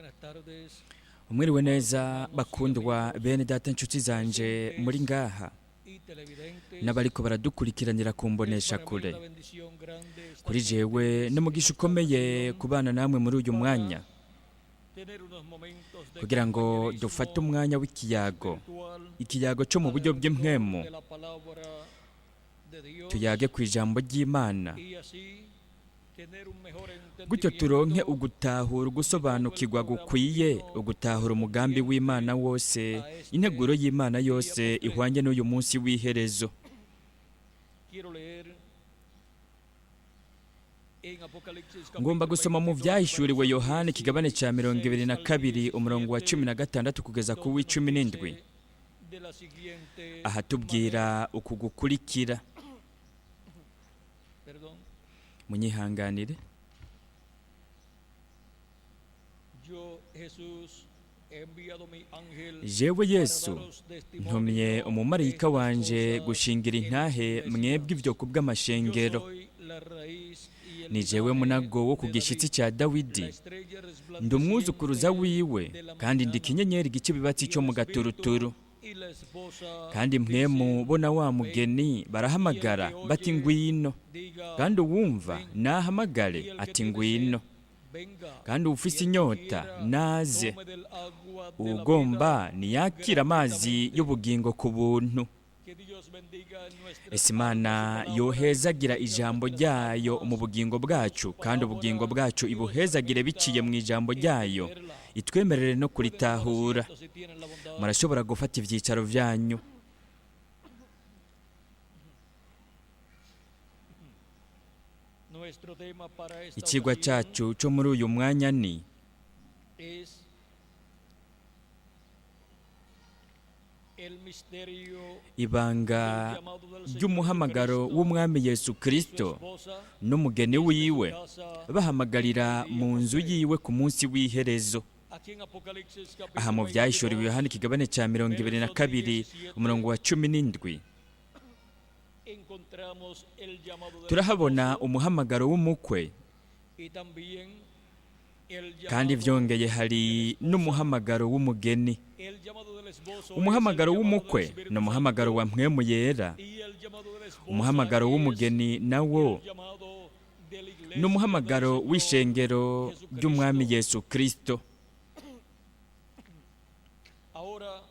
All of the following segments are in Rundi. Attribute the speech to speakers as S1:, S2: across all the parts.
S1: Buenas tardes
S2: Mwiriwe neza bakundwa bene data, inshuti zanje muri ngaha
S1: y televidentes.
S2: n'abariko baradukurikiranira ku
S1: Es
S2: mbonesha
S1: para mí
S2: kure.
S1: una bendición grande estar
S2: Kuri
S1: con
S2: jewe
S1: ustedes
S2: n'umugisha
S1: en esta
S2: ukomeye
S1: ocasión
S2: kubana namwe muri uyu
S1: para
S2: mwanya
S1: tener unos momentos de
S2: kugira ngo dufate
S1: compañerismo
S2: umwanya w'ikiyago,
S1: espiritual
S2: ikiyago cyo mu buryo
S1: alrededor
S2: bw'impwemu,
S1: de la palabra de Dios
S2: tuyage ku ijambo ry'Imana,
S1: y así tener un mejor
S2: gutyo turonke
S1: entendimiento
S2: ugutahura,
S1: de todo el
S2: ugusobanukirwa
S1: programa
S2: gukwiye,
S1: divino
S2: ugutahura umugambi w'Imana
S1: correspondiente
S2: wose,
S1: a este
S2: integuro y'Imana
S1: día
S2: yose
S1: postrero.
S2: ihwanye n'uyu munsi w'iherezo.
S1: Quiero leer en Apocalipsis
S2: Ngomba
S1: capítulo
S2: gusoma mu
S1: 22,
S2: Vyahishuriwe
S1: versos
S2: Yohana ikigabane ca 22
S1: 16 al
S2: umurongo wa cumi
S1: 17,
S2: na gatandatu kugeza ku
S1: donde nos
S2: w'icumi n'indwi,
S1: dice de la siguiente manera.
S2: ahatubwira uku gukurikira.
S1: Perdón,
S2: Munyihanganire.
S1: yo, Jesús, he enviado mi ángel
S2: Jewe
S1: para
S2: Yesu
S1: daros
S2: ntumye
S1: testimonio de
S2: umumarayika
S1: estas
S2: wanje
S1: cosas
S2: gushingira
S1: en las
S2: intahe mwebwe
S1: iglesias.
S2: ivyo
S1: Yo
S2: kubw'amashengero.
S1: soy la raíz y el
S2: Ni jewe
S1: linaje
S2: munago wo ku
S1: de
S2: gishitsi
S1: David,
S2: ca Dawidi,
S1: la estrella
S2: ndi umwuzukuruza
S1: resplandeciente
S2: wiwe,
S1: de la
S2: kandi ndi
S1: mañana.
S2: ikinyenyeri gica ibibatsi
S1: Y
S2: co
S1: el
S2: mu
S1: espíritu
S2: gaturuturu.
S1: y la esposa
S2: Kandi mpwemu
S1: dicen:
S2: bona wa
S1: ven.
S2: mugeni
S1: Y el
S2: barahamagara
S1: que
S2: bati
S1: oye,
S2: ngwino.
S1: diga:
S2: Kandi uwumva
S1: ven.
S2: nahamagare
S1: Y el que
S2: ati
S1: tiene sed,
S2: ngwino.
S1: venga.
S2: Kandi
S1: Y
S2: uwufise
S1: el que
S2: inyota
S1: quiera,
S2: naze.
S1: tome del agua de la vida
S2: Uwugomba niyakire amazi
S1: gratuitamente.
S2: y'ubugingo ku buntu.
S1: Que Dios bendiga en nuestras
S2: Ese
S1: almas su
S2: Imana
S1: palabra,
S2: yohezagira
S1: bendiga
S2: ijambo
S1: nuestras
S2: ryayo mu
S1: almas
S2: bugingo
S1: con su
S2: bwacu, kandi ubugingo
S1: palabra
S2: bwacu
S1: y nos
S2: ibuhezagire biciye
S1: permita
S2: mu ijambo ryayo,
S1: entenderla.
S2: itwemerere no
S1: Pueden tomar
S2: kuritahura.
S1: asiento si tienen la bondad.
S2: Murashobora gufata ivyicaro vyanyu.
S1: Nuestro tema para esta
S2: Icigwa
S1: ocasión
S2: cacu co muri uyu mwanya ni
S1: es el misterio
S2: ibanga
S1: del llamado del Señor
S2: ry'umuhamagaro
S1: Jesucristo
S2: w'Umwami Yesu
S1: y su
S2: Kristo
S1: esposa
S2: n'umugeni
S1: desde su
S2: wiwe,
S1: casa
S2: bahamagarira
S1: en el día
S2: mu nzu
S1: postrero.
S2: yiwe ku munsi w'iherezo.
S1: Aquí en Apocalipsis
S2: Aha mu
S1: capítulo
S2: Vyahishuriwe
S1: 22,
S2: Yohana ikigabane ca mirongo ibiri na
S1: verso
S2: kabiri
S1: 17,
S2: umurongo wa 17,
S1: encontramos el llamado del
S2: turahabona
S1: esposo
S2: umuhamagaro w'umukwe,
S1: y también el
S2: kandi
S1: llamado
S2: vyongeye
S1: de la
S2: hari
S1: esposa.
S2: n'umuhamagaro w'umugeni.
S1: El llamado del esposo es el
S2: Umuhamagaro
S1: llamado del
S2: w'umukwe ni
S1: Espíritu
S2: umuhamagaro
S1: Santo
S2: wa mpwemu yera.
S1: y el llamado de la esposa
S2: Umuhamagaro
S1: es
S2: w'umugeni nawo
S1: el llamado de la
S2: ni
S1: iglesia del
S2: umuhamagaro
S1: Señor
S2: w'ishengero ry'Umwami
S1: Jesucristo.
S2: Yesu Kristo.
S1: Ahora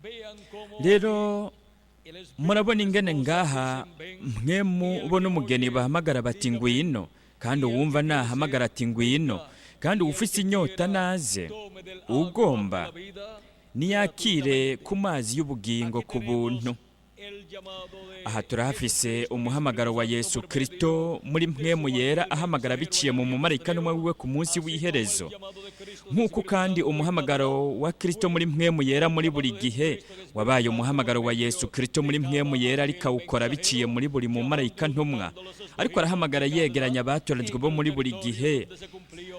S1: vean cómo
S2: Rero
S1: aquí el espíritu y
S2: murabona
S1: la
S2: ingene
S1: esposa
S2: ngaha
S1: dicen: ven,
S2: mpwemu
S1: y el
S2: bo
S1: que
S2: n'umugeni
S1: oye
S2: bahamagara bati
S1: diga: ven,
S2: ngwino, kandi
S1: y el
S2: uwumva
S1: que tiene sed,
S2: nahamagara ati ngwino,
S1: venga,
S2: kandi
S1: y el
S2: uwufise
S1: que
S2: inyota
S1: quiera,
S2: naze,
S1: tome del agua de
S2: uwugomba
S1: la vida
S2: niyakire
S1: gratuitamente.
S2: ku mazi y'ubugingo
S1: Aquí
S2: ku
S1: tenemos
S2: buntu.
S1: el llamado
S2: Aha
S1: de
S2: turahafise
S1: Jesucristo, el
S2: umuhamagaro
S1: Espíritu
S2: wa
S1: Santo,
S2: Yesu
S1: por
S2: Kristo
S1: medio
S2: muri
S1: de
S2: mpwemu
S1: su
S2: yera
S1: ángel
S2: ahamagara
S1: mensajero
S2: biciye
S1: en
S2: mu
S1: el día
S2: mumarayika n'umwe
S1: postrero,
S2: wiwe ku munsi
S1: así como el
S2: w'iherezo.
S1: llamado de Cristo del
S2: Nk'uko
S1: Espíritu
S2: kandi
S1: Santo en cada
S2: umuhamagaro
S1: edad
S2: wa Kristo
S1: fue
S2: muri mpwemu yera
S1: el
S2: muri buri
S1: llamado de
S2: gihe
S1: Jesucristo del Espíritu
S2: wabaye
S1: Santo por
S2: umuhamagaro wa Yesu
S1: medio
S2: Kristo
S1: de
S2: muri mpwemu
S1: cada
S2: yera, ariko
S1: ángel
S2: awukora biciye
S1: mensajero,
S2: muri buri mumarayika
S1: llamando y
S2: ntumwa,
S1: juntando los
S2: ariko
S1: escogidos
S2: arahamagara
S1: de cada
S2: yegeranya
S1: edad
S2: abatoranijwe
S1: en
S2: bo
S1: el
S2: muri buri
S1: territorio
S2: gihe,
S1: donde se cumplió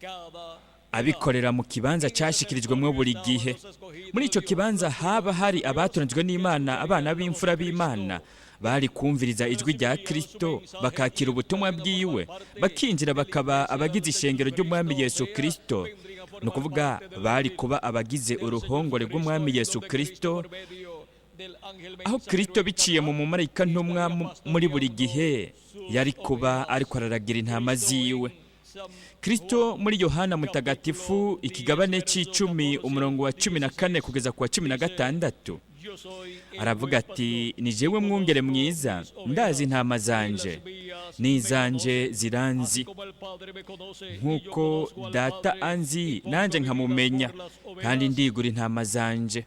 S1: cada edad.
S2: abikorera mu kibanza
S1: En ese
S2: cashikirijwemwo
S1: territorio
S2: buri
S1: estaban
S2: gihe.
S1: los escogidos
S2: Muri
S1: de
S2: ico
S1: Dios,
S2: kibanza
S1: los
S2: haba
S1: hijos
S2: hari
S1: de Dios,
S2: abatoranijwe
S1: que
S2: n'Imana, abana
S1: escucharían la voz
S2: b'imfura
S1: de
S2: b'Imana,
S1: Cristo,
S2: bari kumviriza ijwi rya
S1: recibirían su
S2: Kristo,
S1: mensaje y
S2: bakakira ubutumwa
S1: entrarían a
S2: bwiwe,
S1: formar parte
S2: bakinjira
S1: de la
S2: bakaba
S1: iglesia del
S2: abagize
S1: Señor
S2: ishengero ry'Umwami
S1: Jesucristo, o
S2: Yesu
S1: sea,
S2: Kristo.
S1: vendrían a
S2: Ni
S1: formar
S2: ukuvuga
S1: parte de la
S2: bari
S1: vid
S2: kuba abagize
S1: del Señor
S2: uruhongore
S1: Jesucristo,
S2: rw'Umwami
S1: en
S2: Yesu
S1: donde Cristo
S2: Kristo,
S1: por medio del ángel
S2: aho
S1: mensajero
S2: Kristo
S1: en
S2: biciye
S1: cada
S2: mu
S1: edad
S2: mumarayika ntumwa
S1: estaría
S2: muri buri
S1: pastoreando
S2: gihe
S1: sus
S2: yari kuba
S1: ovejas.
S2: ariko araragira intama
S1: Cristo
S2: ziwe.
S1: en San
S2: Kristo
S1: Juan
S2: muri Yohana Mutagatifu
S1: capítulo 10
S2: ikigabane
S1: verso
S2: c'icumi
S1: 14
S2: umurongo wa 14
S1: 16
S2: kugeza ku wa cumi na
S1: dice:
S2: gatandatu
S1: Yo soy el
S2: aravuga
S1: buen
S2: ati
S1: pastor
S2: ni
S1: y
S2: jewe mwungere
S1: conozco
S2: mwiza,
S1: mis
S2: ndazi
S1: ovejas
S2: intama
S1: y las
S2: zanje
S1: mías me
S2: n'izanje
S1: conocen, así
S2: ziranzi,
S1: como el Padre me conoce y yo
S2: nk'uko
S1: conozco al
S2: data
S1: Padre
S2: anzi
S1: y pongo
S2: nanje
S1: mi vida
S2: nkamumenya,
S1: por las
S2: kandi
S1: ovejas
S2: ndigura intama zanje,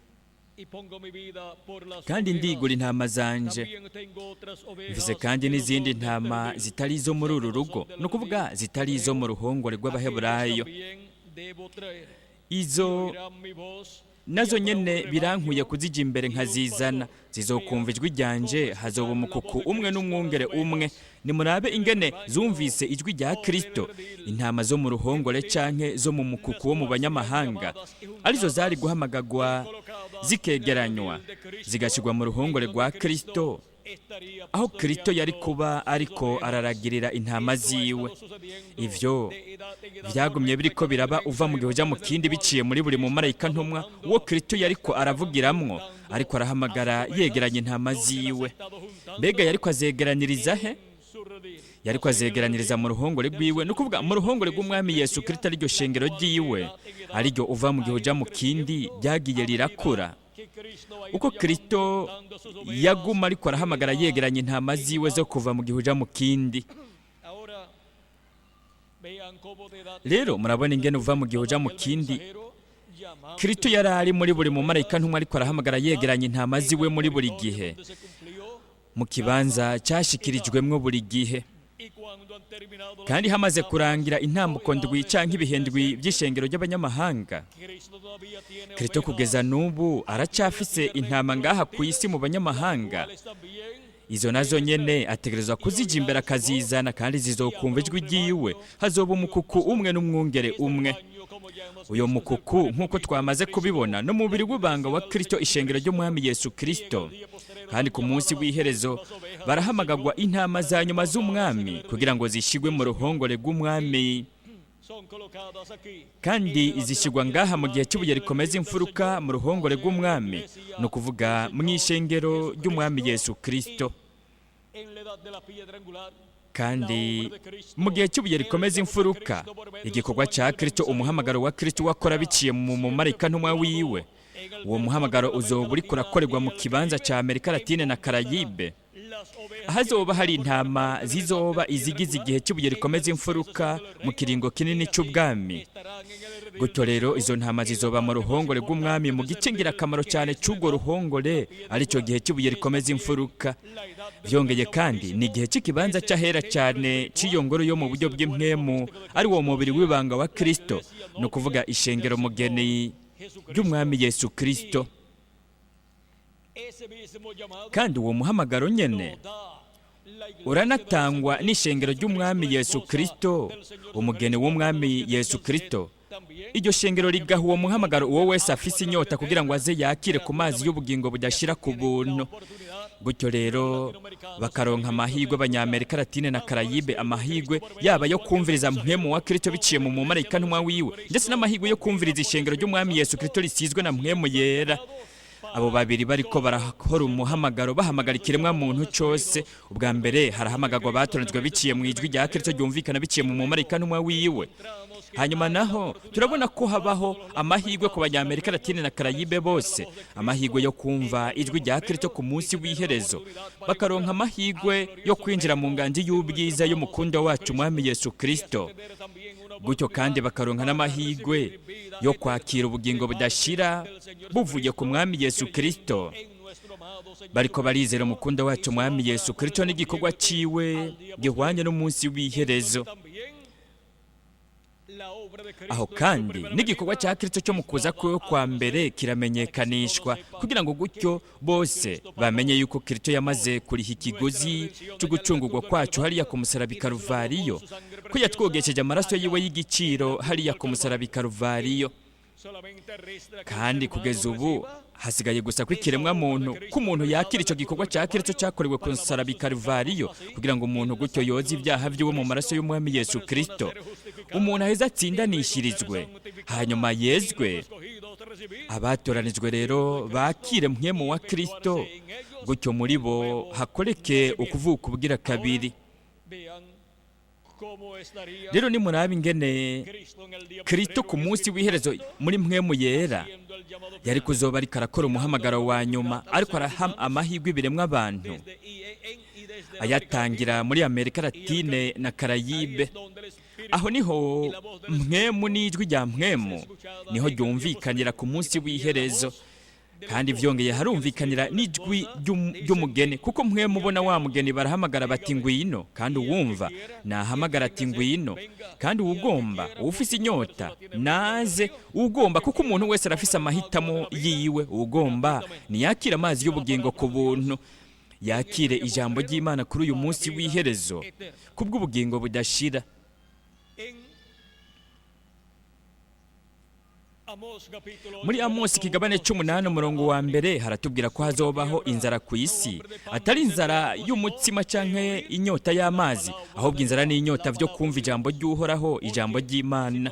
S1: y pongo mi vida por las
S2: kandi ndigura
S1: ovejas.
S2: intama zanje.
S1: También tengo otras
S2: Mfise
S1: ovejas
S2: kandi
S1: que no
S2: n'izindi
S1: son de este
S2: ntama
S1: redil,
S2: zitari izo
S1: o
S2: muri
S1: sea, que
S2: uru
S1: no
S2: rugo,
S1: son del
S2: ni ukuvuga
S1: redil
S2: zitari izo mu
S1: hebreo.
S2: ruhongore
S1: Aquellas
S2: rw'Abaheburayo.
S1: también debo traer, y
S2: Izo
S1: oirán mi voz, y
S2: nazo
S1: habrá un
S2: nyene birankuye
S1: rebaño
S2: kuzija imbere
S1: y un
S2: nkazizana,
S1: pastor.
S2: zizokumva
S1: Vean
S2: ijwi ryanje,
S1: cómo
S2: hazoba
S1: escucharon la voz
S2: umukuku
S1: de
S2: umwe
S1: Cristo las
S2: n'umwungere umwe.
S1: ovejas
S2: Nimurabe
S1: del
S2: ingene
S1: rebaño
S2: zumvise ijwi rya
S1: o del
S2: Kristo,
S1: redil
S2: intama zo mu ruhongore
S1: gentil,
S2: canke zo mu
S1: las
S2: mukuku wo mu
S1: cuales serían
S2: banyamahanga,
S1: llamadas y
S2: arizo zari
S1: juntadas
S2: guhamagagwa
S1: y colocadas en el
S2: zikegeranywa
S1: redil de Cristo,
S2: zigashirwa mu
S1: en
S2: ruhongore
S1: donde
S2: rwa
S1: Cristo
S2: Kristo, Aho Kristo yari kuba ariko araragirira intama ziwe. Ivyo vyagumye biriko biraba uva mu gihe uja mu kindi, biciye muri buri mumarayika ntumwa uwo Kristo yariko aravugiramwo, ariko arahamagara yegeranya intama ziwe. Mbega yariko azegeraniriza he? Yariko azegeraniriza mu ruhongore rwiwe, ni ukuvuga mu ruhongore rw'Umwami Yesu Kristo, ariryo shengero ryiwe, ariryo uva mu gihe uja mu kindi ryagiye rirakura. Uko Kristo yaguma ariko arahamagara yegeranya intama ziwe zo kuva mu gihe uja mu kindi. Rero murabona ingene uva mu gihe uja mu kindi Kristo yari ari muri buri mumarayika ntumwa, ariko arahamagara yegeranya intama ziwe muri buri gihe, mu kibanza cyashikirijwemwo buri gihe. Kandi hamaze kurangira intambuko ndwi canke ibihe ndwi by'ishengero ry'abanyamahanga, Kristo kugeza n'ubu aracyafise intama ngaha ku isi mu banyamahanga. Izo nazo nyene ategerezwa kuzija imbere akazizana, kandi zizokumva ijwi ryiwe. Hazoba umukuku umwe n'umwungere umwe. Uyo mukuku, nk'uko twamaze kubibona, n'umubiri w'ibanga wa Kristo, ishengero ry'Umwami Yesu Kristo. Kandi ku munsi w'iherezo barahamagagwa intama za nyuma z'Umwami kugira ngo zishigwe mu ruhongore rw'Umwami, kandi izishyirwa ngaha mu gihe cy'ibuye rikomeza imfuruka mu ruhongore rw'Umwami, ni ukuvuga mu ishengero ry'Umwami Yesu Kristo. Kandi mu gihe cy'ibuye rikomeza imfuruka, igikorwa cya Kristo, umuhamagaro wa Kristo wakora biciye mu mumarayika ntumwa wiwe, uwo muhamagaro uzoba uriko urakorerwa mu kibanza cya Amerika Latine na Karayibe, ahazoba hari intama zizoba izigize igihe cy'ibuye rikomeza imfuruka mu kiringo kinini cy'ubwami. Gutyo rero izo ntama zizoba mu ruhongore rw'Umwami mu gice ngirakamaro cyane cy'urwo ruhongore, aricyo gihe cy'ibuye rikomeza imfuruka. Byongeye kandi ni igihe cy'ikibanza cy'ahera cyane cy'iyo ngoro yo mu buryo bw'impwemu, ari wo mubiri w'ibanga wa Kristo, ni ukuvuga ishengero mugeni ry'Umwami Yesu Kristo. Kandi uwo muhamagaro nyene uranatangwa n'ishengero ry'Umwami Yesu Kristo, umugeni w'Umwami Yesu Kristo. Iryo shengero rigaha uwo muhamagaro uwo wese afise inyota kugira ngo aze yakire ku mazi y'ubugingo budashira ku buntu. Gutyo rero bakaronka amahirwe Abanyamerika Latine na Karayibe, amahirwe yaba yo kumviriza mpwemu wa Kristo biciye mu mumarayika ntumwa wiwe, ndetse n'amahirwe yo kumviriza ishengero ry'Umwami Yesu Kristo risizwe na mpwemu yera. Abo babiri bariko barakora umuhamagaro, bahamagara ikiremwa muntu cyose. Ubwa mbere harahamagagwa abatoranijwe biciye mu ijwi rya Kristo ryumvikana biciye mu mumarayika ntumwa wiwe. Hanyuma naho turabona ko habaho amahirwe ku Banyamerika Latine na Karayibe bose, amahirwe yo kumva ijwi rya Kristo ku munsi w'iherezo, bakaronka amahirwe yo kwinjira mu nganji y'ubwiza y'umukunda wacu Umwami Yesu Kristo. Gutyo kandi bakaronka n'amahirwe yo kwakira ubugingo budashira buvuye ku Mwami Yesu Kristo. Bariko barizera umukunda wacu Umwami Yesu Kristo n'igikorwa ciwe gihwanye n'umunsi w'iherezo. Aho kandi n'igikorwa cya Kristo cyo mu kuza kwiwe kwa mbere kiramenyekanishwa, kugira ngo gutyo bose bamenye yuko Kristo yamaze kuriha ikiguzi cyo gucungurwa kwacu hariya ku musaraba i Karuvariyo, ko yatwogesheje amaraso yiwe y'igiciro hariya ku musaraba i Karuvariyo. Kandi kugeza ubu hasigaye gusa ko ikiremwa muntu, ko umuntu yakira icyo gikorwa cya Kristo cyakorewe ku musaraba i Karuvariyo, kugira ngo umuntu gutyo yoze ibyaha byiwe mu maraso y'Umwami Yesu Kristo, umuntu aheze atsindanishirizwe, hanyuma yezwe. Abatoranijwe rero bakire mpwemu wa Kristo, gutyo muri bo hakoreke ukuvuka ubwira kabiri. Rero nimuraba ingene Kristo ku munsi w'iherezo muri mpwemu yera yari kuzoba ariko arakora umuhamagaro wa nyuma, ariko araha amahirwe ibiremwa abantu, ayatangira muri Amerika Latine na Karayibe. Aho niho mpwemu n'ijwi rya mpwemu niho ryumvikanira ku munsi w'iherezo. Kandi vyongeye harumvikanira n'ijwi ry'umugeni, kuko mpwemu ubona wa mugeni barahamagara bati ngwino, kandi uwumva nahamagara ati ngwino, kandi uwugomba, uwufise inyota naze, uwugomba, kuko umuntu wese arafise amahitamo yiwe. Uwugomba niyakire amazi y'ubugingo ku buntu, yakire ijambo ry'Imana kuri uyu munsi w'iherezo kubw'ubugingo budashira. Muri Amosi ikigabane c'umunani umurongo wa mbere haratubwira ko hazobaho inzara ku isi, atari inzara y'umutsima canke inyota y'amazi, ahubwo inzara n'inyota vyo kumva ijambo ry'Uhoraho, ijambo ry'Imana.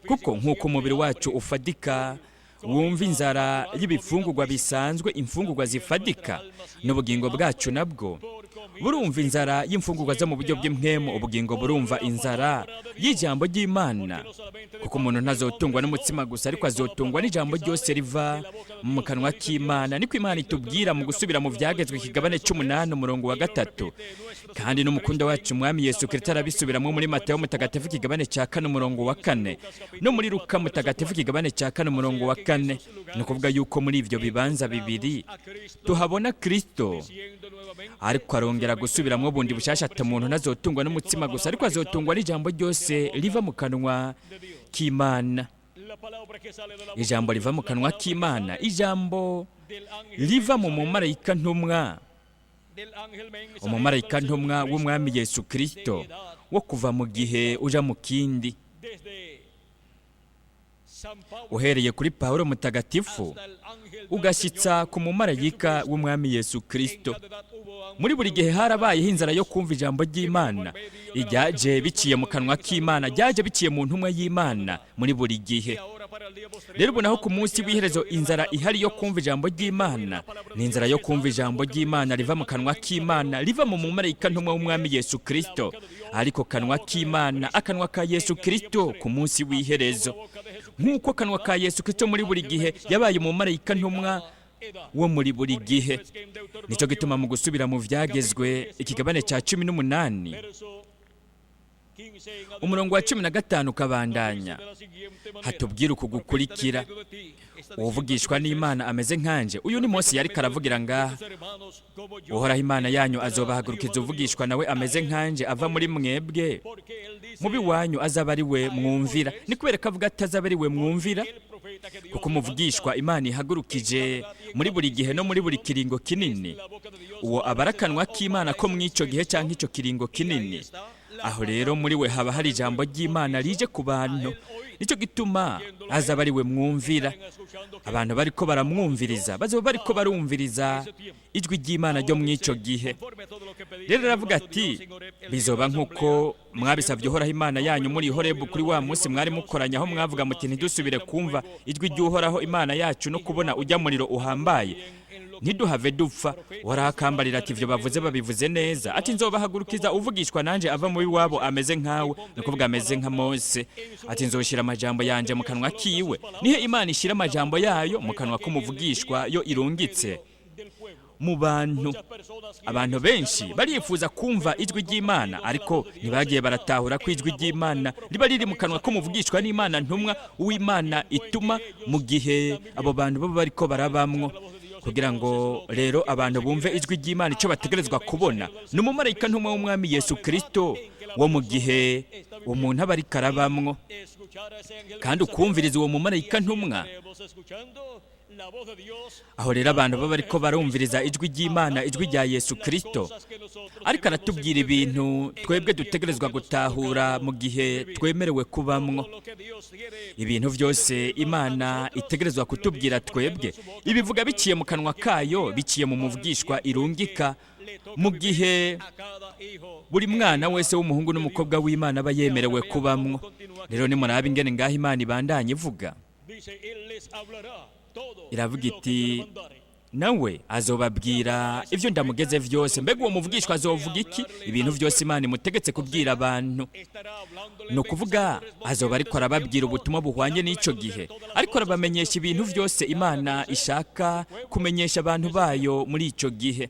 S2: Kuko nk'uko umubiri wacu ufadika wumva inzara y'ibifungurwa bisanzwe, imfungurwa zifadika, n'ubugingo bwacu nabwo burumva inzara y'imfungurwa zo mu buryo bw'impwemu. Ubugingo burumva inzara y'ijambo ry'Imana, kuko umuntu ntazotungwa n'umutsima gusa, ariko azotungwa n'ijambo ryose riva mu kanwa k'Imana. Niko Imana itubwira mu gusubira mu Vyagezwe ikigabane c'umunani umurongo wa 3. Kandi n'umukunda wacu Umwami Yesu Kristo arabisubiramwo muri Matayo mutagatifu ikigabane ca 4 umurongo wa 4, no muri Luka mutagatifu ikigabane ca 4 umurongo wa 4. Ni ukuvuga yuko muri ivyo bibanza bibiri tuhabona Kristo ariko arongera gusubiramwo bundi bushasha ati umuntu ntazotungwa n'umutsima gusa, ariko azotungwa n'ijambo ryose riva mu kanwa k'Imana. Ijambo riva mu kanwa k'Imana, ijambo riva mu mumarayika ntumwa, umumarayika ntumwa w'Umwami Yesu Kristo, wo kuva mu gihe uja mu kindi, uhereye kuri Pawulo mutagatifu ugashyitsa ku mumarayika w'Umwami Yesu Kristo. Muri buri gihe harabayeho inzara yo kumva ijambo ry'Imana, iryaje biciye mu kanwa k'Imana, ryaje biciye mu ntumwa y'Imana muri buri gihe. Rero ubu naho ku munsi w'iherezo inzara ihari yo kumva ijambo ry'Imana ni inzara yo kumva ijambo ry'Imana riva mu kanwa k'Imana, riva mu mumarayika ntumwa w'Umwami Yesu Kristo, ariko kanwa k'Imana, akanwa ka Yesu Kristo ku munsi w'iherezo. Nk'uko akanwa ka Yesu Kristo muri buri gihe yabaye umumarayika ntumwa wo muri buri gihe. Nicyo gituma mu gusubira mu Vyagezwe ikigabane cya 18 umurongo wa 15 ukabandanya hatubwira uku gukurikira: uwuvugishwa n'Imana ameze nkanje. Uyu ni Mose yariko aravugira ngaha. Uhoraho Imana yanyu azobahagurukiza uvugishwa nawe ameze nkanje ava muri mwebwe mubi wanyu, azaba ari we mwumvira. Ni kubera ko avuga ati azaba ari we mwumvira, kuko umuvugishwa Imana ihagurukije muri buri gihe no muri buri kiringo kinini, uwo aba ari akanwa k'Imana ko mw'ico gihe canke ico kiringo kinini. Aho rero muri we haba hari ijambo ry'Imana rije ku bantu. Nicyo gituma azaba ari we mwumvira. Abantu bariko baramwumviriza bazoba bariko barumviriza ijwi ry'Imana ryo mw'ico gihe. Rero aravuga ati bizoba nk'uko mwabisabye Uhoraho Imana yanyu muri Horebu kuri wa munsi mwari mukoranye, aho mwavuga muti ntidusubire kumva ijwi ry'Uhoraho Imana yacu no kubona ujya muriro uhambaye, ntiduhave dupfa. Uhoraho akambarira ati ivyo bavuze babivuze neza, ati nzobahagurukiza uvugishwa nanje ava mu iwabo ameze nkawe, ni ukuvuga ameze nka Mose, ati nzoshira amajambo yanje mu kanwa kiwe. Nihe Imana ishira amajambo yayo mu kanwa k'umuvugishwa yo irungitse mu bantu. Abantu benshi barifuza kumva ijwi ry'Imana, ariko ntibagiye baratahura ko ijwi ry'Imana riba riri mu kanwa k'umuvugishwa n'Imana ntumwa uw'Imana ituma mu gihe abo bantu baba bariko barabamwo. Kugira ngo rero abantu bumve ijwi ry'Imana, icyo bategerezwa kubona ni umumarayika ntumwa w'Umwami Yesu Kristo wo mu gihe umuntu aba ariko arabamwo, kandi ukumviriza uwo mumarayika ntumwa. Aho rero abantu baba bariko barumviriza ijwi ry'Imana, ijwi rya Yesu Kristo, ariko aratubwira ibintu twebwe dutegerezwa gutahura mu gihe twemerewe kubamwo. Ibintu byose Imana itegerezwa kutubwira twebwe ibivuga biciye mu kanwa kayo, biciye mu muvugishwa irungika mu gihe buri mwana wese w'umuhungu n'umukobwa w'Imana aba yemerewe kubamwo. Rero nimuraba ingene ngaho Imana ibandanye ivuga, iravuga iti nawe azobabwira ivyo ndamugeze vyose. Mbega uwo muvugishwa azovuga iki? Ibintu vyose Imana imutegetse kubwira abantu. Ni ukuvuga azoba ariko arababwira ubutumwa buhwanye n'ico gihe, ariko arabamenyesha ibintu vyose Imana ishaka kumenyesha abantu bayo muri ico gihe.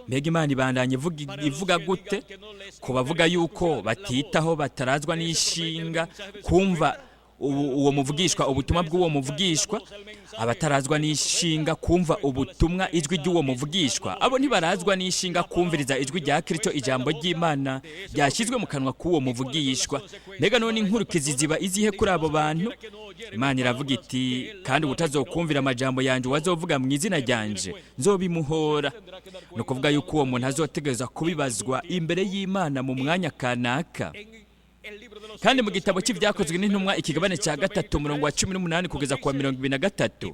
S2: Mbega Imana ibandanye ivuga gute ku bavuga yuko batitaho, batarazwa n'ishinga kumva uwo muvugishwa, ubutumwa bw'uwo muvugishwa? Abatarazwa n'ishinga kumva ubutumwa, ijwi ry'uwo muvugishwa, abo ntibarazwa n'ishinga kumviriza ijwi rya Kristo, ijambo ry'Imana ryashyizwe mu kanwa k'uwo muvugishwa. Mbega none inkurikizi ziba izihe kuri abo bantu? Imana iravuga iti kandi ubutazokumvira amajambo yanje uwazovuga mu izina ryanje nzobimuhora. Ni ukuvuga yuko uwo muntu azotegerezwa kubibazwa imbere y'Imana mu mwanya kanaka. Kandi mu gitabo cy'Ibyakozwe n'Intumwa, ikigabane cya 3, umurongo wa 18 kugeza ku wa 23,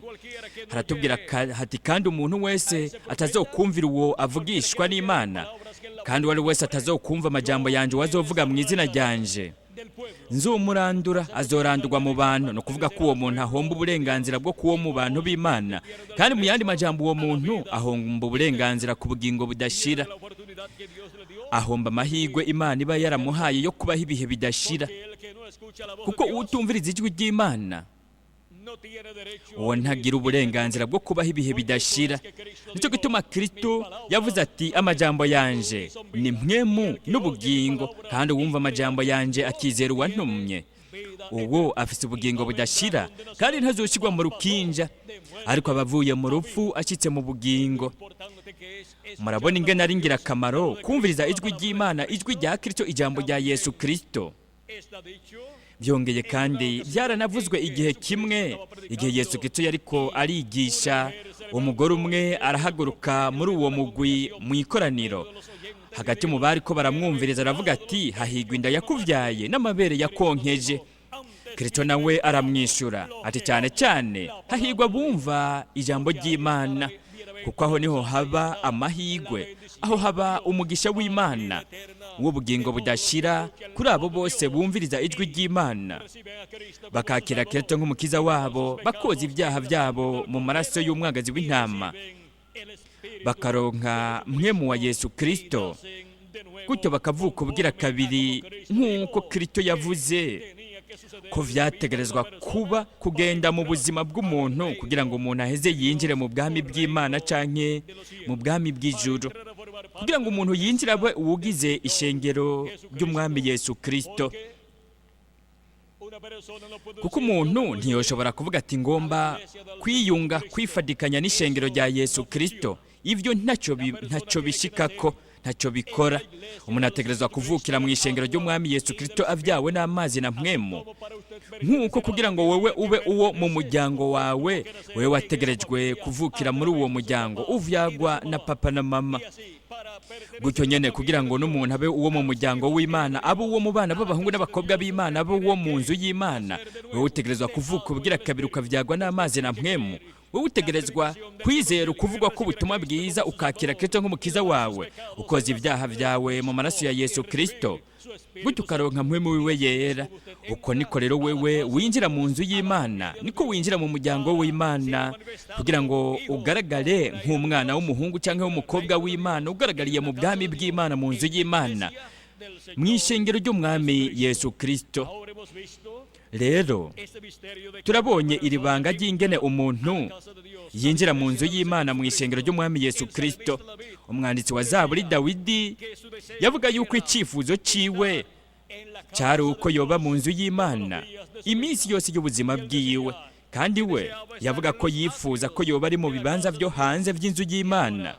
S2: haratubwira hati: "Kandi umuntu wese atazokumvira uwo avugishwa n'Imana, kandi uwo ari wese atazokumva amajambo yanje uwazovuga mu izina ryanje, nzumurandura, azorandurwa mu bantu." Ni ukuvuga ko uwo muntu ahomba uburenganzira bwo kuwo mu bantu b'Imana. Kandi mu yandi majambo, uwo muntu ahomba uburenganzira ku bugingo budashira, ahomba amahirwe Imana iba yaramuhaye yo kubaho ibihe bidashira, kuko utumviriza ijwi ry'Imana, uwo ntagira uburenganzira bwo kubaho ibihe bidashira. Nicyo gituma Kristo yavuze ati: "Amajambo yanje ni mpwemu n'ubugingo. Kandi uwumva amajambo yanje akizera uwantumye, uwo afise ubugingo budashira, kandi ntazoshyirwa mu rukinja, ariko aba avuye mu rupfu ashyitse mu bugingo." Murabona ingene ari ingirakamaro kumviriza ijwi ry'Imana, ijwi rya Kristo, ijambo rya Yesu Kristo. Byongeye kandi, byaranavuzwe igihe kimwe, igihe Yesu Kristo yariko arigisha, umugore umwe arahaguruka muri uwo mugwi mu ikoraniro, hagati mu bari ko baramwumviriza, aravuga ati: "Hahigwa inda yakubyaye n'amabere yakonkeje." Kristo nawe aramwishyura ati: "Cyane cyane hahigwa bumva ijambo ry'Imana," kuko aho niho haba amahirwe, aho haba umugisha w'Imana w'ubugingo budashira kuri abo bose bumviriza ijwi ry'Imana, bakakira Kristo nk'umukiza wabo, bakoza ibyaha byabo mu maraso y'umwagazi w'intama, bakaronka mpwemu wa Yesu Kristo, gutyo bakavuka ubwira kabiri, nk'uko Kristo yavuze ko vyategerezwa kuba kugenda mu buzima bw'umuntu kugira ngo umuntu aheze yinjire mu bwami bw'Imana canke mu bwami bw'ijuru, kugira ngo umuntu yinjire abe uwugize ishengero ry'Umwami Yesu Kristo. Kuko umuntu ntiyoshobora kuvuga ati: "Ngomba kwiyunga, kwifadikanya n'ishengero rya Yesu Kristo." Ibyo ntacyo bishikako, ntacyo bikora. Umuntu ategerezwa kuvukira mu ishengero ry'Umwami Yesu Kristo, avyawe n'amazi na mpwemu, nk'uko kugira ngo wowe ube uwo mu muryango wawe, wewe wategerejwe kuvukira muri uwo muryango, uvyagwa na papa na mama. Gutyo nyene, kugira ngo n'umuntu abe uwo mu muryango w'Imana, abe uwo mu bana b'abahungu n'abakobwa b'Imana, abe uwo mu nzu y'Imana, wowe utegerezwa kuvuka ubwira kabiri, ukavyagwa n'amazi na mpwemu. Wowe utegerezwa kwizera ukuvugwa k'ubutumwa bwiza, ukakira Kristo nk'umukiza wawe, ukoza ibyaha byawe mu maraso ya Yesu Kristo, gutyo ukaronka mpwemu wiwe yera. Uko niko rero wewe winjira mu nzu y'Imana, niko winjira mu muryango w'Imana, kugira ngo ugaragare nk'umwana w'umuhungu cyangwa w'umukobwa w'Imana, ugaragariye mu bwami bw'Imana, mu nzu y'Imana, mu ishengero ry'Umwami Yesu Kristo. Rero turabonye iri banga ry'ingene umuntu yinjira mu nzu y'Imana, mu ishengero ry'Umwami Yesu Kristo. Umwanditsi wa Zaburi Dawidi yavuga yuko icyifuzo ciwe cyari uko yoba mu nzu y'Imana iminsi yose y'ubuzima bwiwe. Kandi we yavuga ko yifuza ko yoba ari mu bibanza byo hanze by'inzu y'Imana.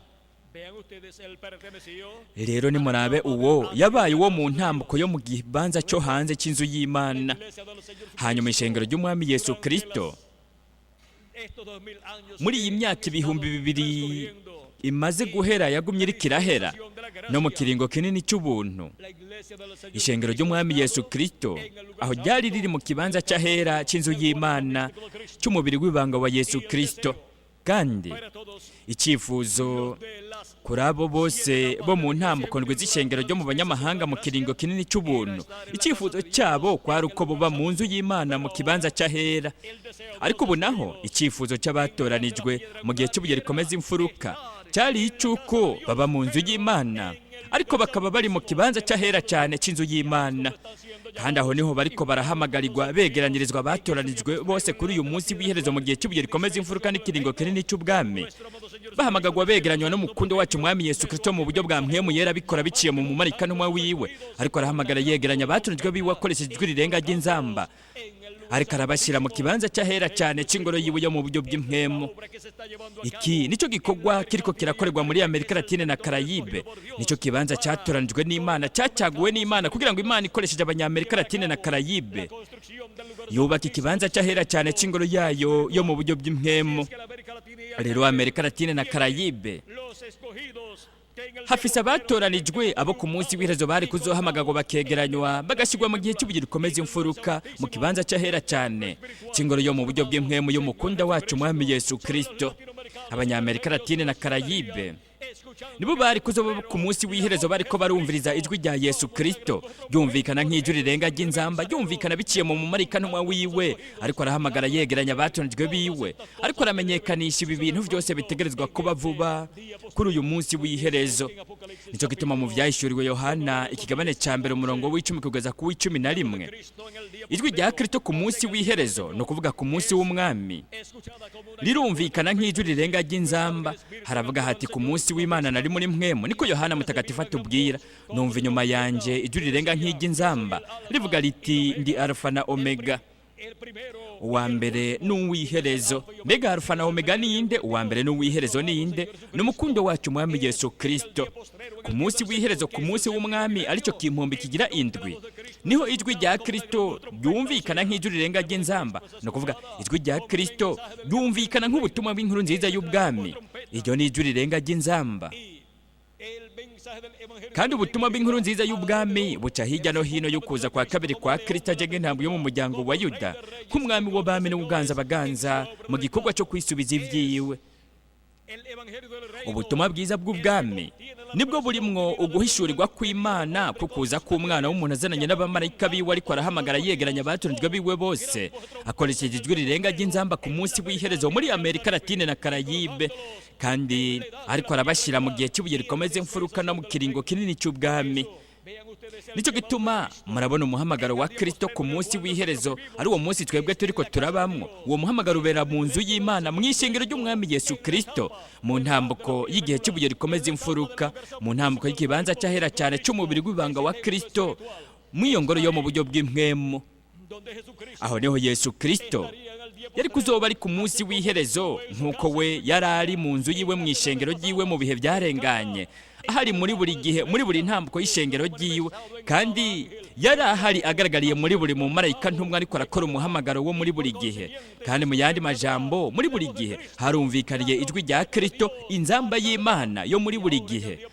S2: Rero nimurabe, uwo yabaye uwo mu ntambuko yo mu kibanza cyo hanze cy'inzu y'Imana. Hanyuma ishengero ry'Umwami Yesu Kristo, muri iyi myaka 2000 imaze guhera, yagumye iriko irahera, no mu kiringo kinini cy'ubuntu, ishengero ry'Umwami Yesu Kristo aho ryari riri mu kibanza cy'ahera cy'inzu y'Imana, cy'umubiri w'ibanga wa Yesu Kristo. Kandi icyifuzo kuri abo bose bo mu ntambuko ndwi z'ishengero ryo mu banyamahanga mu kiringo kinini cy'ubuntu, icyifuzo cyabo kwari uko buba mu nzu y'Imana, mu kibanza cy'ahera. Ariko ubu naho, icyifuzo cy'abatoranijwe mu gihe cy'ibuye rikomeza imfuruka cyari icy'uko baba mu nzu y'Imana, ariko bakaba bari mu kibanza cy'ahera cyane cy'inzu y'Imana. Kandi aho niho bariko barahamagarirwa, begeranyirizwa abatoranijwe bose kuri uyu munsi w'iherezo, mu gihe cy'ibuye rikomeza imfuruka n'ikiringo kinini cy'ubwami, bahamagagwa, begeranywa n'umukundo wacu Umwami Yesu Kristo mu buryo bwa mpwemu yera, bikora biciye mu mumarika ntumwa wiwe. Ariko arahamagara, yegeranya abatoranijwe biwe akoresheje ijwi rirenga ry'inzamba, ariko arabashyira mu kibanza cy'ahera cyane cy'ingoro yiwe yo mu buryo bw'impwemu. Iki nicyo gikorwa kiriko kirakorerwa muri Amerika Latine na Karayibe. Nicyo kibanza cyatoranijwe n'Imana, cyacaguwe n'Imana, kugira ngo Imana ikoresheje Abanyamerika Latine na Karayibe yubaka ikibanza cy'ahera cyane cy'ingoro yayo yo mu buryo bw'impwemu. Rero Amerika Latine na Karayibe, Hafise abatoranijwe abo ku munsi w'iherezo bari kuzohamagarwa bakegeranywa bagashyirwa mu gihe cy'ibuye rikomeza imfuruka mu kibanza cy'ahera cyane cy'ingoro yo mu buryo bw'impwemu y'umukunda wacu Umwami Yesu Kristo. Abanyamerika Latine na Karayibe nibo bari kuzoba ku munsi w'iherezo bariko barumviriza ijwi rya Yesu Kristo ryumvikana nk'ijwi rirenga ry'inzamba, ryumvikana biciye mu mumarayika ntumwa wiwe ariko arahamagara yegeranya abatonejwe biwe, ariko aramenyekanisha ibi bintu byose bitegerezwa kuba vuba kuri uyu munsi w'iherezo. Nicyo gituma mu Vyahishuriwe Yohana ikigabane ca mbere, umurongo w'10 kugeza ku w'11, ijwi rya Kristo ku munsi w'iherezo, ni ukuvuga ku munsi w'Umwami, rirumvikana nk'ijwi rirenga ry'inzamba. Haravuga hati: "Ku munsi w'Imana nari muri mpwemu," niko Yohana Mutagatifu atubwira, "numva inyuma yanje ijwi rirenga nk'iry'inzamba rivuga riti: Ndi Alfa na Omega, uwa mbere n'uw'iherezo." Mbega Alfa na Omega ninde? Uwa mbere n'uw'iherezo ninde? Ni umukundo wacu Umwami Yesu Kristo. Ku munsi w'iherezo, ku munsi w'Umwami, aricyo kimpumbi kigira indwi, niho ijwi rya Kristo ryumvikana nk'ijwi rirenga ry'inzamba. Ni ukuvuga ijwi rya Kristo ryumvikana nk'ubutumwa bw'inkuru nziza y'ubwami. Iryo ni ijwi rirenga ry'inzamba, kandi ubutumwa bw'inkuru nziza y'ubwami buca hirya no hino y'ukuza kwa kabiri kwa Kristo aje nk'intambwe yo mu muryango wa Yuda, nk'umwami w'abami n'ubuganza baganza mu gikorwa cyo kwisubiza ibyiwe. Ubutumwa bwiza bw'ubwami nibwo burimwo uguhishurirwa kw'Imana kukuza k'Umwana w'umuntu azananye n'abamarayika biwe, ariko arahamagara yegeranya abatonejwe biwe bose akoresheje ijwi rirenga ry'inzamba ku munsi w'iherezo muri Amerika Latine na Karayibe, kandi ariko arabashyira mu gihe cy'ibuye rikomeza imfuruka no mu kiringo kinini cy'ubwami. Nicyo gituma murabona umuhamagaro wa Kristo ku munsi w'iherezo, ari uwo munsi twebwe turiko turabamwo. Uwo muhamagaro ubera mu nzu y'Imana, mu ishengero ry'Umwami Yesu Kristo, mu ntambuko y'igihe cy'ibuye rikomeza imfuruka, mu ntambuko y'ikibanza cy'ahera cyane cy'umubiri w'ibanga wa Kristo, mu iyo ngoro yo mu buryo bw'impwemu. Aho niho Yesu Kristo yari kuzoba ari ku munsi w'iherezo, nk'uko we yari ari mu nzu yiwe, mu ishengero ryiwe mu bihe byarenganye, ahari muri buri gihe, muri buri ntambuko y'ishengero ryiwe, kandi yari ahari agaragariye muri buri mumarayika ntumwa ariko arakora umuhamagaro wo muri buri gihe. Kandi mu yandi majambo, muri buri gihe harumvikaniye ijwi rya Kristo, inzamba y'Imana yo muri buri gihe.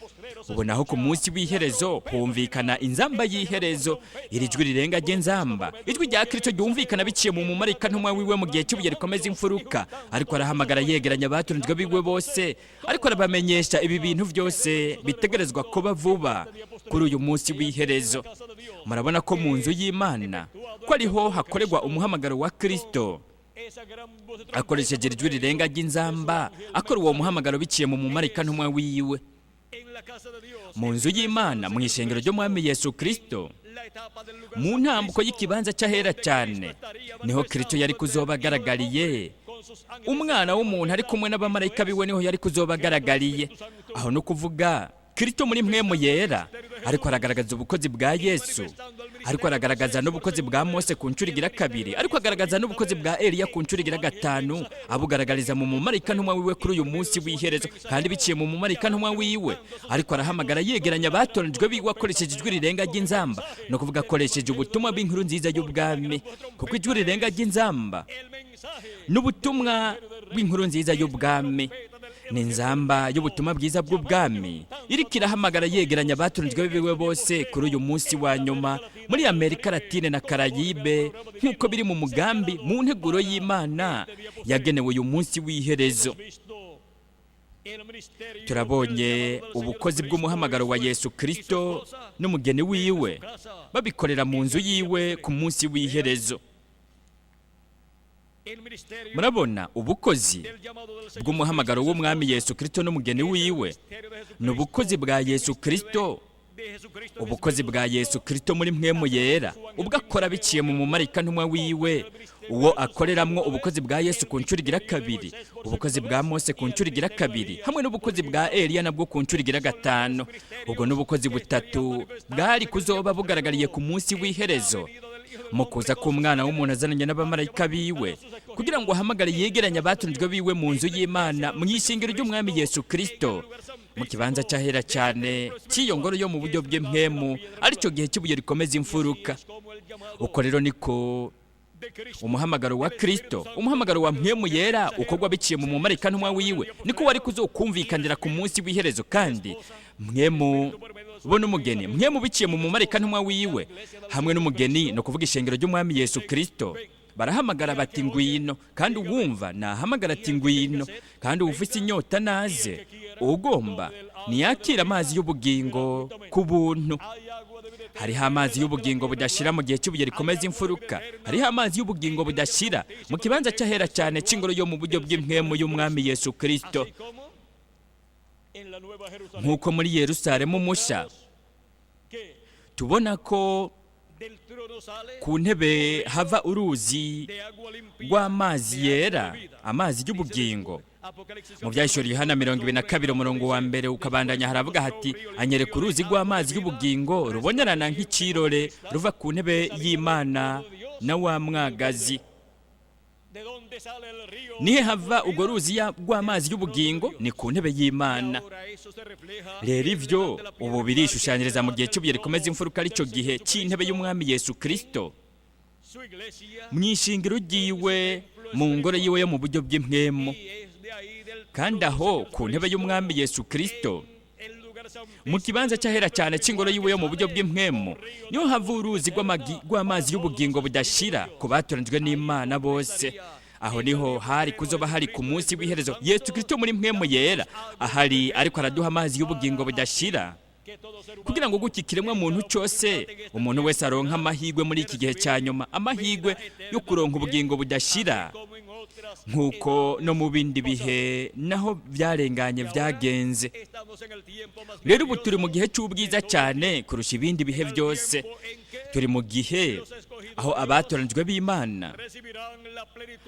S2: Ubu naho ku munsi w'iherezo humvikana inzamba y'iherezo, iri jwi rirenga ry'inzamba, ijwi rya Kristo ryumvikana biciye mu mumarayika ntumwa wiwe mu gihe cy'ibuye rikomeza imfuruka, ariko arahamagara yegeranya abatonejwe biwe bose, ariko arabamenyesha ibi bintu byose bitegerezwa kuba vuba kuri uyu munsi w'iherezo. Murabona ko mu nzu y'Imana ko ariho hakorerwa umuhamagaro wa Kristo akoresheje ijwi rirenga ry'inzamba, akora uwo muhamagaro biciye mu mumarayika ntumwa wiwe. Mu nzu y'Imana, mu ishengero ry'Umwami Yesu Kristo, mu ntambuko y'ikibanza cy'ahera cyane, niho Kristo yari kuzoba agaragariye. Umwana w'umuntu ari kumwe n'abamarayika biwe, niho yari kuzoba agaragariye. Aho no kuvuga Kristo muri mpwemu yera ariko aragaragaza ubukozi bwa Yesu, ariko aragaragaza n'ubukozi bwa Mose ku nshuro igira kabiri, ariko agaragaza n'ubukozi bwa Eliya ku nshuro igira gatanu, abugaragariza mu mumarayika ntumwa wiwe kuri uyu munsi w'iherezo. Kandi biciye mu mumarayika ntumwa wiwe ariko arahamagara yegeranya abatoranijwe biwe akoresheje ijwi rirenga ry'inzamba, ni ukuvuga akoresheje ubutumwa bw'inkuru nziza y'ubwami, kuko ijwi rirenga ry'inzamba n'ubutumwa bw'inkuru nziza y'ubwami. Ni inzamba y'ubutumwa bwiza bw'ubwami iriko irahamagara yegeranya abatonejwe biwe bose kuri uyu munsi wa nyuma muri Amerika Latine na Karayibe, nk'uko biri mu mugambi, mu nteguro y'Imana yagenewe uyu munsi w'iherezo. Turabonye ubukozi bw'umuhamagaro wa Yesu Kristo n'umugeni wiwe babikorera mu nzu yiwe ku munsi w'iherezo. Murabona ubukozi bw'umuhamagaro w'Umwami Yesu Kristo n'umugeni wiwe ni ubukozi bwa Yesu Kristo, ubukozi bwa Yesu Kristo muri mpwemu yera, ubwo akora biciye mu mumarayika ntumwa wiwe, uwo akoreramwo ubukozi bwa Yesu ku nshuro igira kabiri, ubukozi bwa Mose ku nshuro igira kabiri, hamwe n'ubukozi bwa Eliya nabwo ku nshuro igira gatanu. Ubwo n'ubukozi butatu bwari kuzoba bugaragariye ku munsi w'iherezo mu kuza k'Umwana w'umuntu azananye n'abamarayika biwe, kugira ngo ahamagare yegeranye abatonejwe biwe mu nzu y'Imana, mu ishingiro ry'Umwami Yesu Kristo, mu kibanza cy'ahera cyane cy'iyo ngoro yo mu buryo bw'impwemu, aricyo gihe cy'ibuye rikomeza imfuruka. Uko rero niko umuhamagaro wa Kristo, umuhamagaro wa mpwemu yera ukorwa biciye mu mumarayika ntumwa wiwe, niko wari kuzokumvikanira ku munsi w'iherezo. Kandi Mpwemu bo n'umugeni, Mpwemu biciye mu mumarika ntumwa wiwe hamwe n'umugeni, no kuvuga ishengero ry'Umwami Yesu Kristo, barahamagara bati: "Ngwino." Kandi uwumva nahamagara ati: "Ngwino." Kandi uwufise inyota naze, ugomba niyakira amazi y'ubugingo ku buntu. Hariho amazi y'ubugingo budashira mu gihe cy'ibuye rikomeza imfuruka. Hariho amazi y'ubugingo budashira mu kibanza cy'ahera cyane cy'ingoro yo mu buryo bw'impwemu y'Umwami Yesu Kristo. Nk'uko muri Yerusalemu musha tubona ko ku ntebe hava uruzi rw'amazi yera, amazi y'ubugingo. Mu Byahishuriye Yohana 22, umurongo wa mbere ukabandanya, haravuga hati: "Anyereka uruzi rw'amazi y'ubugingo rubonerana nk'ikirore, ruva ku ntebe y'Imana na wa Mwagazi." Nihe hava urwo ruzi rw'amazi y'ubugingo? Ni ku ntebe y'Imana. Rero ivyo ubu birishushanyiriza mu gihe cy'ibuye rikomeza imfuruka, aricyo gihe cy'intebe y'Umwami Yesu Kristo mu ishingiro ryiwe, mu ngoro yiwe yo mu buryo bw'impwemu. Kandi aho ku ntebe y'Umwami Yesu Kristo, mu kibanza cy'ahera cyane cy'ingoro yiwe yo mu buryo bw'impwemu, niho hava uruzi rw'amazi y'ubugingo budashira ku batoranijwe n'Imana bose. Aho niho hari kuzoba hari ku munsi w'iherezo, Yesu Kristo muri Mpwemu Yera ahari ariko araduha amazi y'ubugingo budashira, kugira ngo gutyo ikiremwa muntu cyose, umuntu wese aronka amahirwe muri iki gihe cya nyuma, amahirwe yo kuronka ubugingo budashira, nk'uko no mu bindi bihe naho byarenganye byagenze. Rero ubu turi mu gihe cy'ubwiza cyane kurusha ibindi bihe byose. Turi mu gihe aho abatoranijwe b'Imana